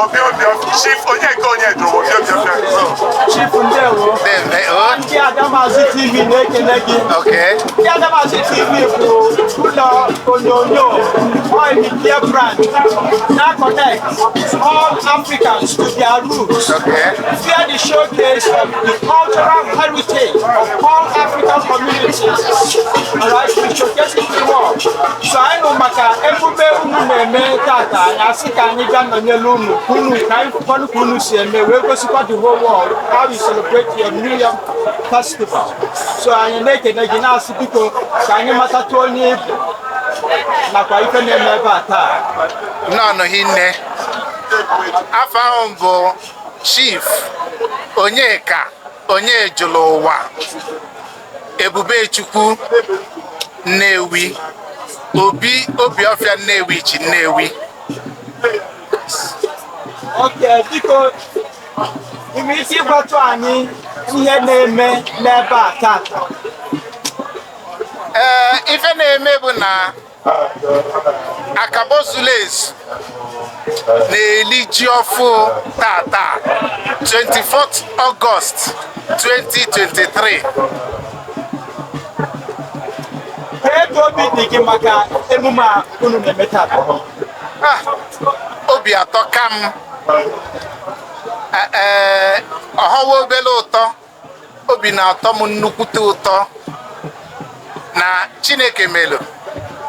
Obi Obi Chief Onyeka Onyejuru Obi Obi Ofia. Chief, ndewo. Deme, o. Ndị Adamazi TV na-ekele gị. Okay. Ndị Adamazi TV bụ ụlọ onyonyo oil media brand na connect all Africans to their roots. Via the showcase of the cultural heritage of all African communities. Alright, we showcase it to the world. So anyị nụ maka emume unu na-eme tata, anyị asị ka anyị bịa nọnyere unu ka unu ka anyị fụkwanụ ka unu si eme wee gosikwa the whole world how you celebrate your New Yam Festival. So anyị na-ekene gị, na-asị biko ka anyị matatụ onye ị bụ nakwa ife na-eme ebe a taa. Nnọọ hinne. Afọ ahụ bụ Chief Onyeka Onyejulu ụwa Ebubechukwu Nnewi, Obi Obiofia Nnewi chi Nnewi. Okay, biko, ị nwere ike ịgwatụ anyị ihe na-eme n'ebe a tata? Ee, ife na-eme bụ na Akabo zuru ezu na-eli ji ọfụ tata, 24th August 2023. Kee ka obi dị gị maka emume a unu na-eme tata? Ah, obi atọ ka m. Ee, ọhọwa obere ụtọ, obi na-atọ m nnukwute ụtọ na Chineke melụ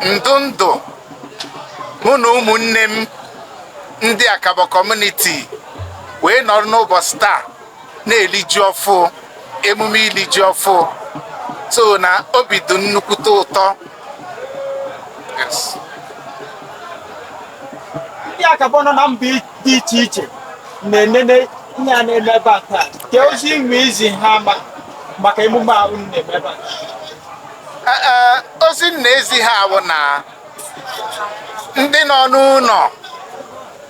ndụ ndụ mụ na ụmụnne m ndị Akabo community wee nọrọ n'ụbọchị taa na-eli ji ọfụ, emume ili ji ọfụ. So na obi dị nnukwute ụtọ. Yes. Ndị Akabo nọ na mba dị iche iche na-enene ihe a na-eme ebe a taa. Ka ozi inwe izi ha maka emume a unu na-eme ebe a? Ee, ozi m na-ezi ha bụ na ndị nọ n'ụlọ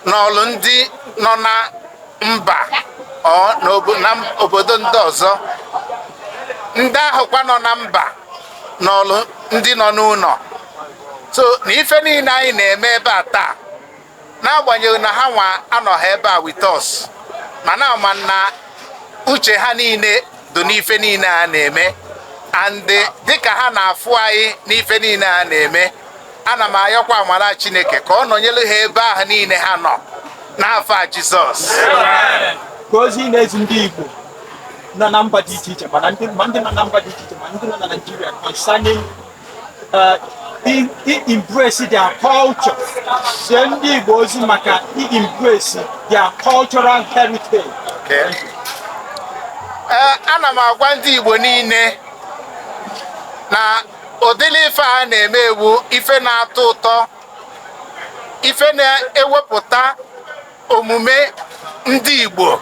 n'ọlụ, ndị nọ na mba ọ na obodo ndị ọzọ, ndị ahụkwa nọ na mba n'ọlụ ndị nọ n'ụlọ, so na ife niile anyị na-eme ebe a taa, n'agbanyeghị na ha nwa anọghị ebe a with us, mana ama na uche ha niile dị n'ife niile a na-eme, and dịka ha na-afụ anyị n'ife niile a na-eme, ana m ayọkwa amara Chineke ka ọ nọnyere ha ebe ahụ niile ha nọ n'afọ a Jizọs. Ka ozi ị na-ezi ndị Igbo nọ na mba dị iche iche, mana ndị ma ndị nọ na mba dị iche iche ma ndị nọ na Nigeria, concerning embrace their culture, zie ndị Igbo ozi maka i embrace their cultural heritage. Okay. Ee, ana m agwa ndị Igbo niile na ụdịrị ife a na-eme ewu, ife na-atọ ụtọ, ife na-ewepụta omume ndị Igbo.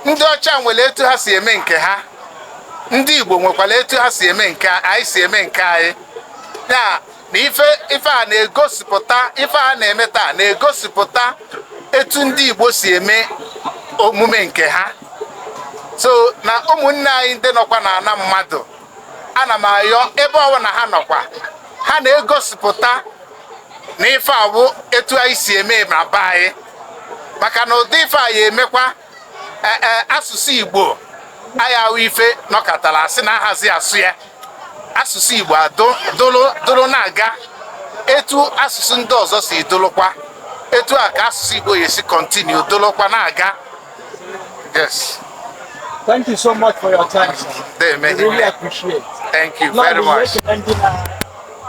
Ndị ọcha nwere etu ha si eme nke ha, ndị Igbo nwekwara etu ha si eme nke anyị, si eme nke anyị. Ya na ife a na-egosipụta, ife a na-eme taa na-egosipụta etu ndị Igbo si eme omume nke ha. So na ụmụnne anyị ndị nọkwa na ana mmadụ, ana m ayọ ebe ọbụla ha nọkwa, ha na-egosipụta na ife awụ etu anyị si eme na be anyị, maka na ụdị ife a ya emekwa ee asụsụ Igbo anyị ahụ ife nọkọtara asị na ahazi asụ ya, asụsụ Igbo adụ dụrụ dụrụ na-aga etu asụsụ ndị ọzọ si dụrụkwa, etu a ka asụsụ Igbo ya esi continue dụrụkwa na-aga. Yes. Thank you so much for your time, sir. Deme. We really appreciate. Thank you very much. Ekele ndị na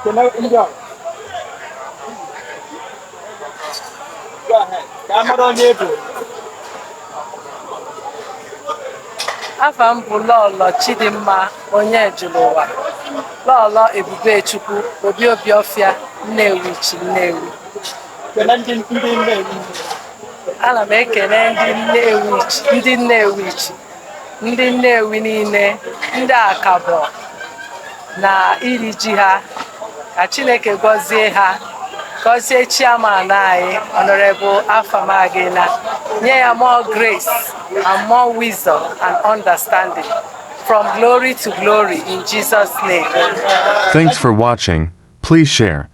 kele ndị ọrụ. Go ahead. Ka a mara onye ị bụ. Afa m bụ Lọlọ Chidimma Onyejuluwa, Lọlọ Ebubechukwu Obi Obiofia Nnewi chi Nnewi. Kele ndị Nnewi. Ana m ekele ndị Nnewi ndị Nnewi chi, ndị Nnewi niile, ndị Akabọ na iri ji ha. Ka Chineke gọzie ha, gọzie chairman anyị, Honorable Afamagina, nye ya more grace and more wisdom and understanding from glory to glory in Jesus' name. Thanks for watching. Please share.